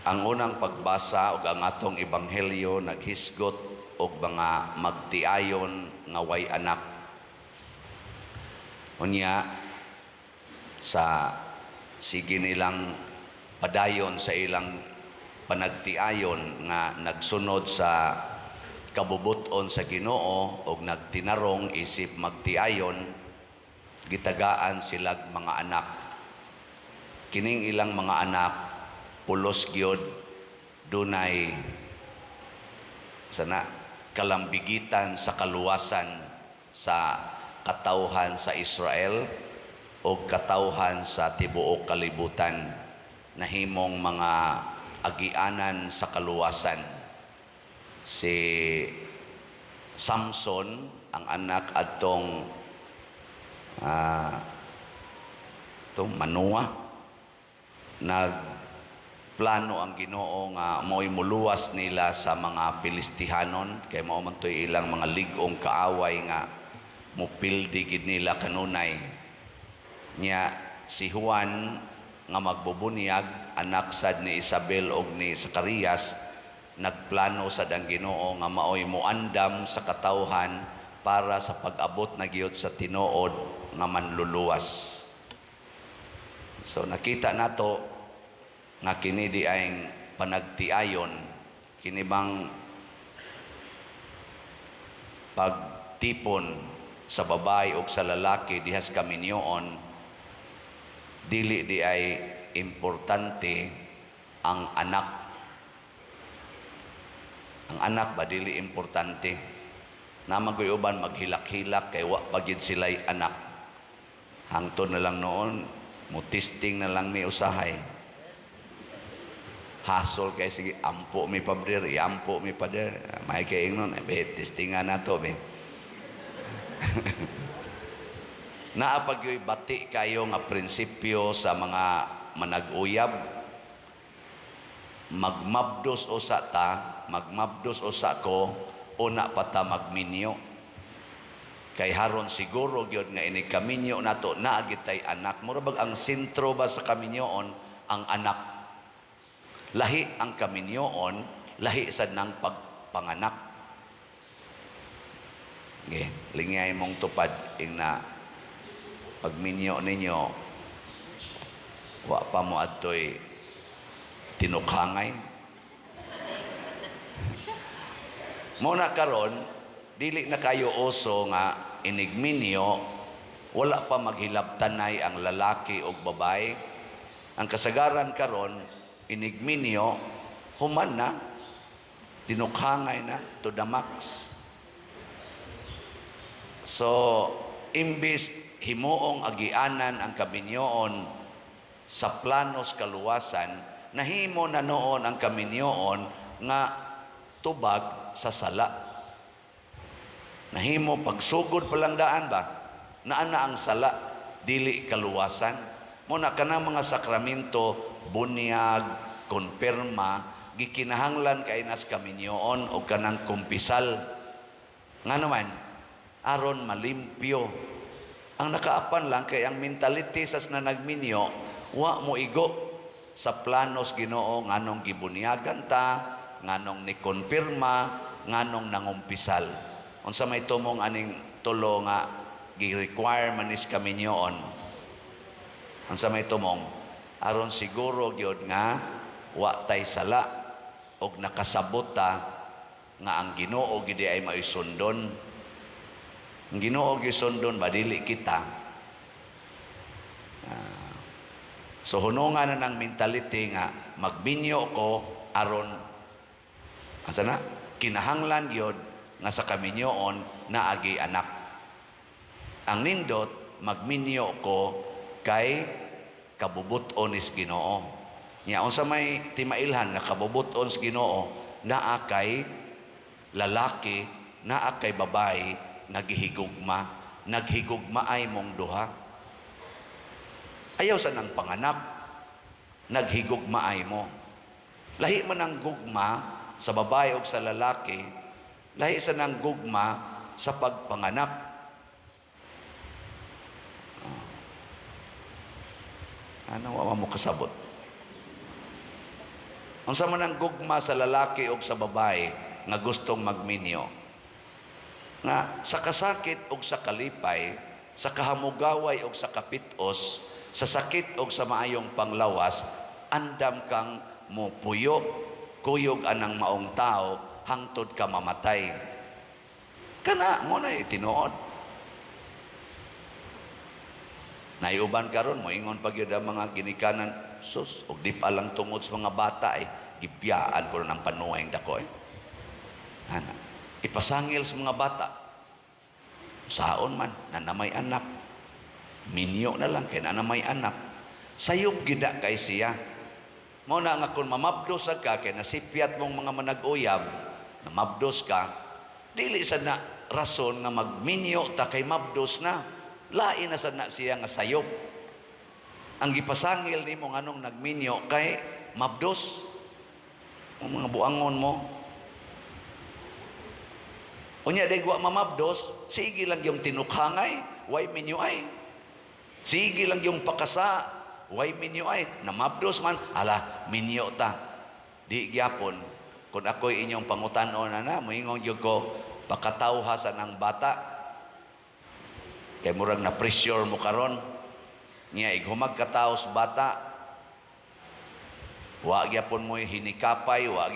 Ang unang pagbasa ug ang atong ebanghelyo naghisgot og mga magtiayon nga way anak. Unya sa sige nilang padayon sa ilang panagtiayon nga nagsunod sa kabubuton sa Ginoo og nagtinarong isip magtiayon, gitagaan silag mga anak. Kining ilang mga anak pulos gyud dunay sana kalambigitan sa kaluwasan sa katawhan sa Israel o katawhan sa tibuok kalibutan, nahimong mga agianan sa kaluwasan. Si Samson, ang anak adtong itong Manua, nagplano ang Ginoo nga mo'y muluwas nila sa mga Pilistihanon kay mao man to'y ilang mga lig-ong kaaway nga mupildi gid nila kanunay. Nya si Juan nga magbubunyag, anak sad ni Isabel og ni Zacarias, nagplano sad ang Ginoo nga maoy muandam sa katawhan para sa pag-abot na giyod sa tinuod nga manluluwas. So nakita nato nga kini di ay panagtiayon, kini bang pagtipon sa babae o sa lalaki dihas kaminyoon, dili di ay importante ang anak. Ang anak ba dili importante? Namagoy uban maghilak-hilak kay wa pa gid sila'y anak. Hangtod na lang noon, mo testing na lang mi usahay. Hasol kay sige, ampo mi pader, ampo mi pader. May kay ingnon, eh, be, testingan nato be. Naa pa gyoy bati kayo nga prinsipyo sa mga manag-uyab. Magmabdos usa ta, magmabdos usa ko, una pa ta magminyo. Kay haron siguro gyud nga ini kaminyo nato naa gid tay anak. Mura bag ang sentro ba sa kaminyoon ang anak. Lahi ang kaminyoon, lahi sad nang pagpanganak. Okay, lingay mong tupad ing na pagminyo ninyo wa pa mo adtoy tinukhangay. Muna karon dili na kayo uso nga inigminyo wala pa maghilabtanay ang lalaki og babae. Ang kasagaran karon inigminyo human na tinukhangay na to the max. So imbis himuong agianan ang kaminyoon sa planos kaluwasan, nahimo na noon ang kaminyoon nga tubag sa sala. Nahimo pagsugod pa lang daan ba, naa na ang sala, dili kaluwasan. Muna kanang mga sakramento, bunyag, konpirma, gikinahanglan kay nas kaminyoon o kanang kumpisal. Nga naman, aron malimpyo. Ang nakaapan lang kay ang mentality sa na nagminyo, wa mo igo sa planos Ginoo nganong gibunyagan ta, nganong nikumpirma, nganong nangumpisal. Unsa may tumong aning tulo nga gi-require man is kaminyoon? Unsa may tumong? Aron siguro gyud nga wa tay sala og nakasabot ta nga ang Ginoo gid ay maisundon. Ang Ginoo gisundon ba, dili kita. So hunungan na ng mentality nga magminyo ko aron asa na kinahanglan gyud nga sa kaminyoon naagi anak. Ang nindot magminyo ko kay kabubuton is Ginoo. Nya unsa may timailhan nga kabubuton sa Ginoo? Naa kay lalaki, naa kay babae, naghihigugma, naghigugma ay mong duha. Ayaw sa nang panganak, naghigugma ay mo. Lahi man ang gugma sa babae o sa lalaki, lahi sa nang gugma sa pagpanganak. Ano wa mo kasabot? Unsa man ang gugma sa lalaki o sa babae nga gustong magminyo? Nga sa kasakit o sa kalipay, sa kahamugaway o sa kapitos, sa sakit o sa maayong panglawas, andam kang mupuyo, kuyog anang maong tao, hangtod ka mamatay. Kana mo na tinuod. Naiuban karon moingon pa gyud ang mga ginikanan, sus, og di pa lang tungod sa mga bata eh, gibiyaan ko ng panuay dako eh. Ana, ipasangil sa mga bata. Saon man, na may anak. Minyo na lang, kay na may anak. Sayop gida kay siya. Mo na nga kung mamabdos ka, kay nasipyat mong mga manag-uyab, namabdos ka, dili sa na rason nga magminyo ta kay mabdos na. Lain na sad na siya nga sayop. Ang gipasangil nimo nganong nagminyo kay mabdos. Ang mga buangon mo. Unya day wa mamabdos, sige lang yung tinukhangay, way minyo ay. Sige lang yung pakasa, way minyo ay. Namabdos man, ala, minyo ta. Di gyapon, kung ako'y inyong pangutanon na na, moingon gyud ko, pakatawha sa ng bata. Kay murag na pressure mo karon. Niya ighumag kataos bata, wa gyapon mo'y hinikapay, wa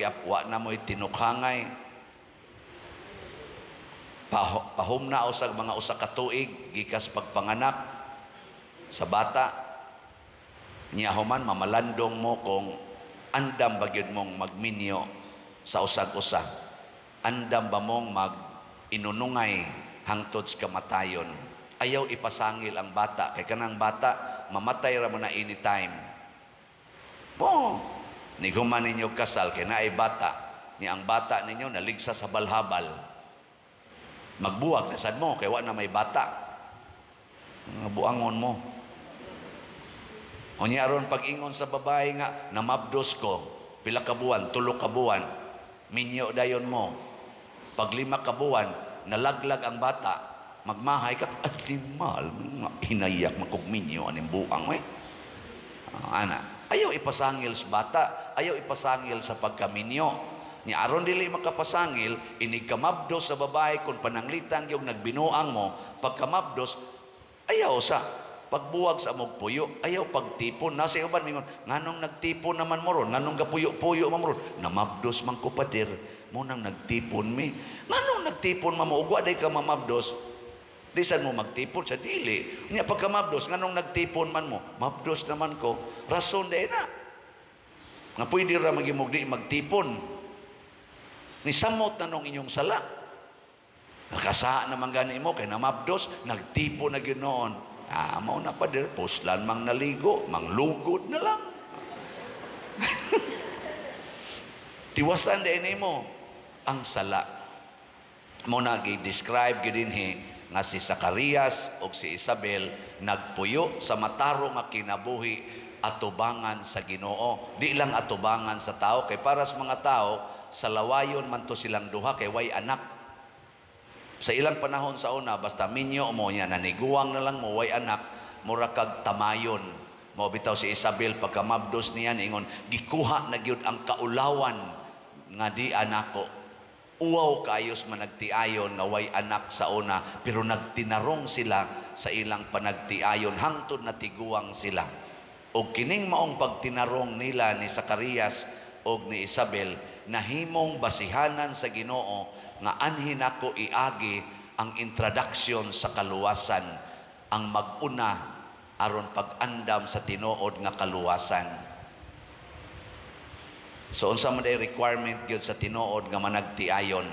na mo'y tinukhangay. Pahumna usag mga usa ka tuig gikas pagpanganak sa bata. Niya human mamalandong mo kung andam ba gyud mong magminyo sa usag-usa. Andam ba mong mag inunungay hangtod sa kamatayon. Ayaw ipasangil ang bata kay kanang bata mamatay ra man na anytime. Bo, nighuman ninyo kasal kay naay bata, ni ang bata ninyo naligsa sa balhabal. Magbuwag na sad mo kay wa na may bata. Mga buangon mo. Unya aron pag-ingon sa babae nga namabdos ko, pila ka buwan, 3 ka buwan, minyo dayon mo. Pag 5 ka buwan, nalaglag ang bata, magmahay ka, animal, hinayak makugminyo aning buang eh. Ana, ayaw ipasangil sa bata, ayaw ipasangil sa pagkaminyo. Ni aron dili makapasangil, inig kamabdos sa babae kung pananglitan yung nagbinuang mo, pagkamabdos, ayaw sa pagbuwag sa amog puyo, ayaw pagtipon. Nasa uban mingon, nganong nagtipon naman mo ron, nganong gapuyo-puyo man mo ron, namabdos man ko pader, mo nang nagtipon mi. Nganong nagtipon man mo, ugwa day ka mamabdos, di sad mo magtipon sa dili. Nya pagkamabdos, nganong nagtipon man mo, mabdos naman ko, rason day na. Nga pwede ra magimog di magtipon. Nisamot na nung inyong sala. Nakasa naman gani mo, kay namabdos, nagtipon na gyud noon. Mao na pa dir, puslan mang naligo, manglugod na lang. Tiwasan din nimo ang sala. Mo na gi-describe gyud dinhi nga si Zacarias og si Isabel nagpuyo sa matarong nga kinabuhi atubangan sa Ginoo. Di lang atubangan sa tao, kay para sa mga tao sa lawayon man to silang duha kay way anak. Sa ilang panahon sa una, basta minyo mo niya, naniguang na lang mo, way anak, mura kag tamayon. Mao bitaw si Isabel pagkamabdos niya niingon, gikuha na gyud ang kaulawan nga di anako. Uwaw kaayos managtiayon nga way anak sa una, pero nagtinarong sila sa ilang panagtiayon hangtod natiguang sila. Og kining maong pagtinarong nila ni Zacarias og ni Isabel, nahimong basihanan sa Ginoo nga anhin nako iagi ang introduction sa kaluwasan, ang mag-una aron pag-andam sa tinuod nga kaluwasan. So unsa man day requirement gyud sa tinuod nga managtiayon?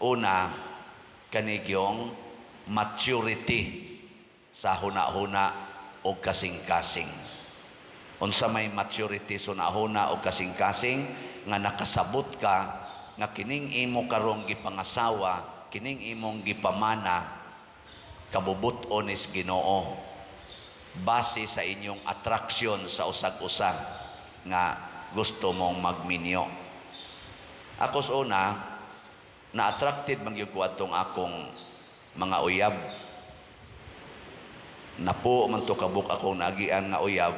Una, kanigyong maturity sa huna-huna o kasing-kasing. Unsa may maturity sa huna-huna o kasing-kasing? Nga nakasabot ka nga kining imo karong gipangasawa, kining imong gipamana, kabubut-on is Ginoo base sa inyong attraction sa usag-usa nga gusto mong magminyo. Ako sa una, na-attracted man gyud ko atong akong mga uyab. Napo man to kabuk akong naagian nga uyab,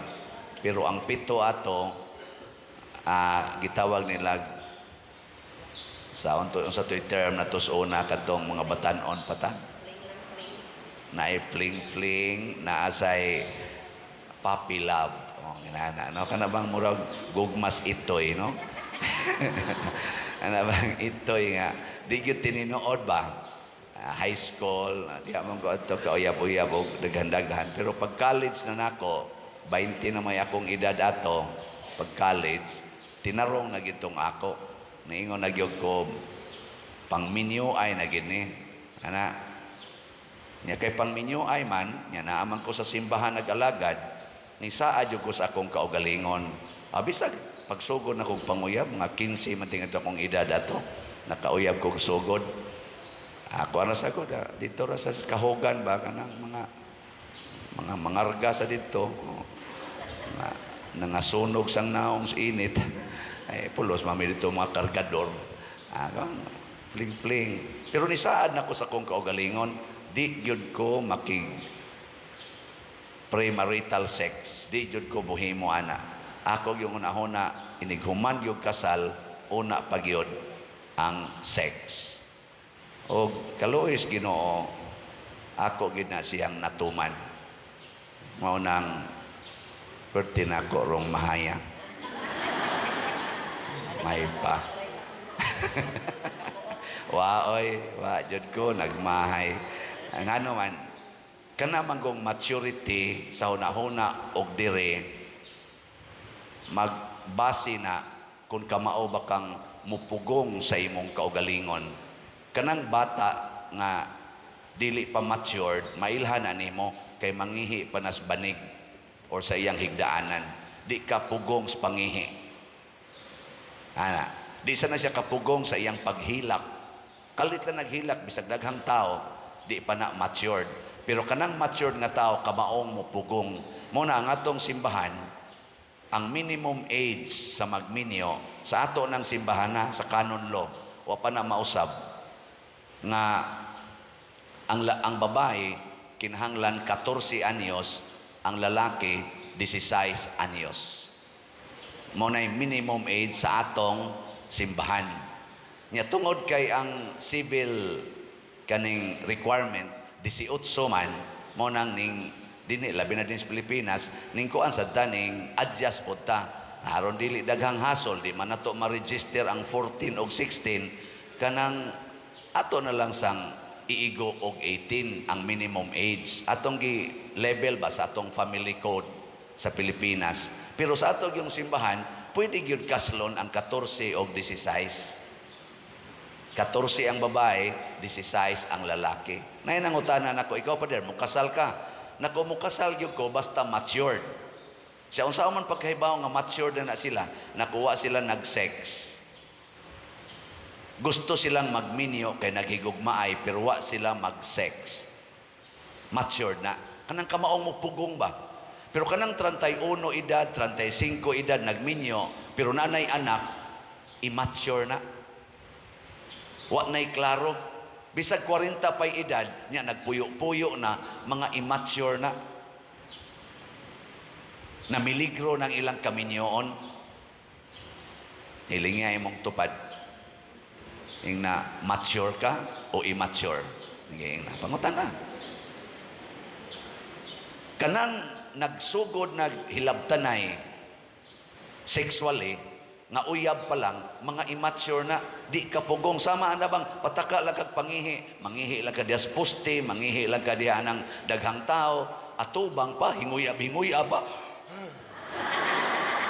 pero ang 7 ato Gitawag nila sa unto unsa to'y term na to sa una, kadtong mga batanon pa ta, naay fling fling, naa say puppy love. Oh, ginana, no? Kana bang murag gugmas itoy, no? Ana bang itoy nga di gyud tininuod ba? Ah, high school, di man ko adto kauyab-uyab og daghan-daghan, pero pag college na nako, 20 na may akong edad ato pag college, tinarong na gitong ako, niingon na gyud ko, pangminyo ay na gid ni ana nya, kay pangminyo ay man nya, naaman ko sa simbahan nag-alagad, ni saad jud ko sa akong kaugalingon. Ah, bisag pagsugod na kog panguyab, mga 15 man tingad akong edad ato nakauyab kog sugod. Ako ana sa ko dito ra sa kahugan ba, kanang mga mangarga sa dito. Oh, nga nangasunog sang naong sa init, ay pulos mami dito mga kargador. Ah, fling fling, pero nisaad na ko sa akong kaugalingon, di gyud ko makig premarital sex, di gyud ko buhimo ana. Ako yung unahuna, inighuman gyud kasal, una pa gyud ang sex. Og kaluoy sa Ginoo, ako gid na siyang natuman. Mao nang perti nako rong mahaya. May pa. Wa oy, wa jud ko nagmahay. Ang ano man, kana man kong maturity sa hunahuna og dire magbase na kung kamao ba kang mupugong sa imong kaugalingon. Kanang bata nga dili pa matured, mailhan na nimo kay mangihi pa nas banig or sa iyang higdaanan. Di ka pugong sa pangihi. Ana, di sa na siya kapugong sa iyang paghilak. Kalit lang naghilak bisag daghang tao, di pa na matured. Pero kanang matured nga tao, kamaong mo pugong. Mo na ang atong simbahan, ang minimum age sa magminyo sa ato ng simbahan na sa canon law, wa pa na mausab nga ang babae kinahanglan 14 anyos, ang lalaki 16 anyos. Mo na minimum age sa atong simbahan. Nya tungod kay ang civil kaning requirement 18 man, mo nang ning dinhi, labi na din sa Pilipinas, ning kuan sad ta, ning adjust pod ta aron dili daghang hasol, di man nato ma-register ang 14 og 16, kanang ato na lang sang iigo og 18 ang minimum age. Atong gi level ba sa atong family code sa Pilipinas. Pero sa ato yung simbahan, pwede gyud kaslon ang 14 og 16. 14 ang babae, 16 ang lalaki. Nay nangutana nako, "Ikaw, pader, mukasal ka?" Nako, mukasal gyud ko basta matured. Siya, unsa man pagkahibaw nga matured na, na sila? Nakuha sila nag-sex. Gusto silang magminyo kay naghigugmaay, pero wa sila mag-sex. Matured na. Kanang kamaong mo pugong ba? Pero kanang 31 edad, 35 edad nagminyo, pero nanay anak, immature na. Wa na'y klaro. Bisag 40 pa'y edad, nya nagpuyo-puyo na, mga immature na. Namiligro ng ilang kaminyoon. Hilinga imong tupad. Ing na mature ka o immature. Ing na pangutan na. Kanang nagsugod naghilabtanay sexually nga uyab pa lang, mga immature na, di ka pugong. Sama ana bang pataka lang kag pangihi, mangihi lang ka diya sa poste, mangihi lang ka diya ng daghang tao, atubang pa, hinguyab hinguyab pa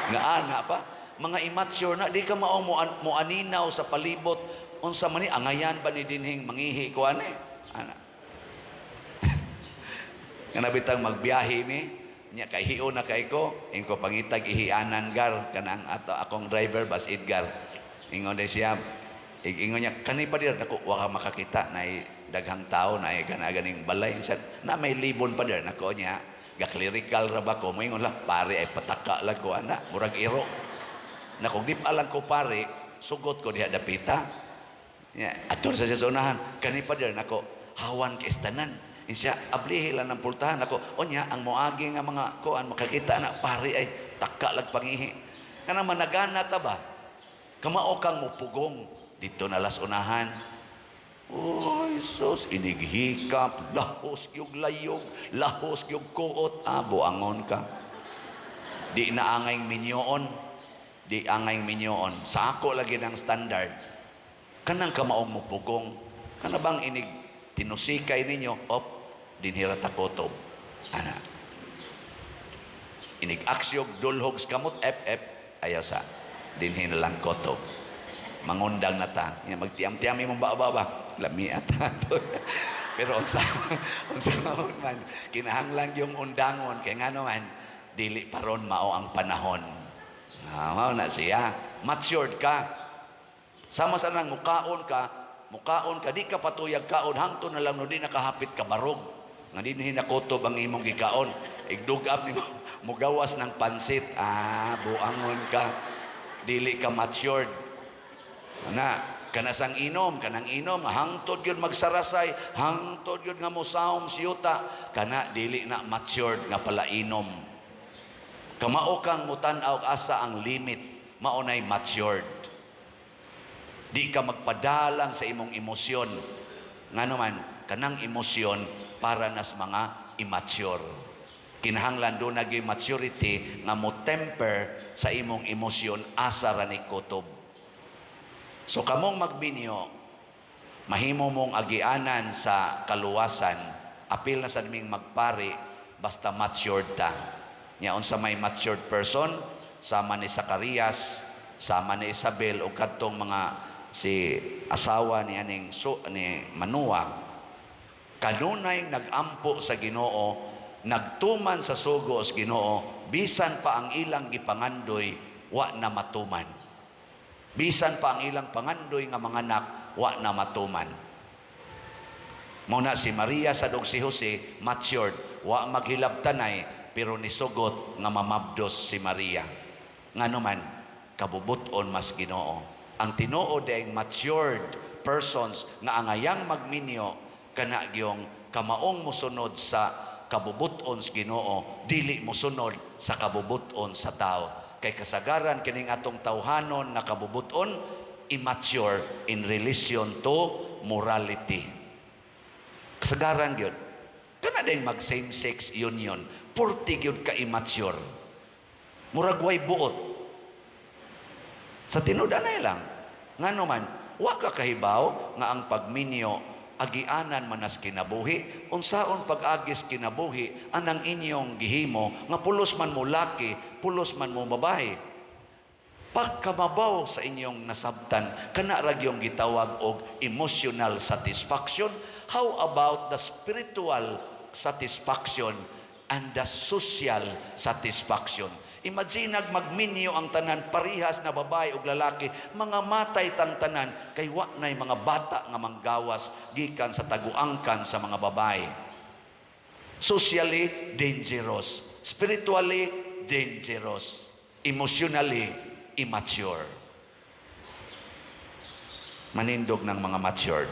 nga ana pa, mga immature na. Di ka mao mo, mo aninaw sa palibot, unsa man ni, angayan ba ni dinhing mangihi ko ani ana nga nabitang magbiyahe mi nya, kay hion na kay ko, ingko, "Pangitag ihianan, Gar." Kanang ato akong driver bas Edgar, ingon day siya, ingon niya, "Kani pa dir." Nako, wa ka makakita, nay daghang tao na kana ganing balay sa na may libon pa dir. Nako niya, ga clerical ra ba ko, moingon lang, "Pare ay pataka lang ko ana, murag iro." Nako, di pa lang ko, pare, sugot ko diha dapita. Nya ato sa siya sa unahan, "Kani pa dir." Nako, hawan kay tanan. Siya, "Ablihi lang ng pultahan." Nako, unya ang moagi nga mga kuan makakita na, "Pare ay taka lag pangihi." Kanang managana ta ba? Kamao kang mupugong dito na las unahan. Oy, sus, inighikap, lahos yung layog, lahos yung kuot, ah, buangon ka. Di na angay minyoon. Di angay minyoon. Sa ako lagi ng standard. Kanang kamaong mupugong. Kana bang inig tinusikay ninyo, op, dinhira takotob. Ana. Inig aksyog dulhog sa kamot, ep, ep, ayaw sa. Dinhi na lang kotob. Mangundang na ta. Nga magtiam-tiam imong baba ba? Lami ata. Pero unsa unsa man kinahanglan yung undangon kay ngano man dili pa ron mao ang panahon. Ah, mao na siya. Matured ka. Sama sa nang mukaon ka, di ka patuyag kaon, hangtod na lang no di nakahapit ka barog. Nga di hinakutob ang imong gikaon. Igdugab nimo, mugawas ng pansit. Ah, buangon ka. Dili ka matured. Na, kanasang inom, kanang inom, hangtod yun magsarasay, hangtod yun nga mosaom siyuta, kana dili na matured nga palainom. Kamao kang mutan-aw asa ang limit, mao nay matured. Di ka magpadalang sa imong emosyon. Ngano man, kanang emosyon para nas mga immature. Kinahanglan do naging maturity nga mo temper sa imong emosyon asa ra ni kutob. So kamong magminyo, mahimo mong agianan sa kaluwasan, apil na sa ming magpari, basta matured ta. Nya unsa may matured person, sama ni Zacarias, sama ni Isabel o kadtong mga si asawa ni aning so, ni Manua, kanunay nagampo sa Ginoo, nagtuman sa sugo sa Ginoo, bisan pa ang ilang gipangandoy wa na matuman. Bisan pa ang ilang pangandoy nga mga anak wa na matuman. Mao na si Maria sa si Jose matured, wa maghilabtanay pero nisugot nga mamabdos si Maria. Ngano man kabubuton mas Ginoo. Ang tinuod ay matured persons nga angayang magminyo kana gyong kamaong mosunod sa kabubuton sa Ginoo, dili mosunod sa kabubuton sa tao. Kay kasagaran kining atong tawhanon nga kabubuton immature in relation to morality. Kasagaran gyud. Kana din mag same sex union, purti gyud ka immature. Murag way buot. Sa tinud-anay lang. Ngano man, wa ka kahibaw nga ang pagminyo agianan manas kinabuhi, unsaon pag-agis kinabuhi anang inyong gihimo nga pulos man mo laki, pulos man mo babae. Pagkamabaw sa inyong nasabtan, kana ra gyung gitawag og emotional satisfaction. How about the spiritual satisfaction and the social satisfaction? Imagine nag magminyo ang tanan parihas na babae ug lalaki, mga matay tang tanan kay wa nay mga bata nga manggawas gikan sa taguangkan sa mga babae. Socially dangerous, spiritually dangerous, emotionally immature. Manindog ng mga matured.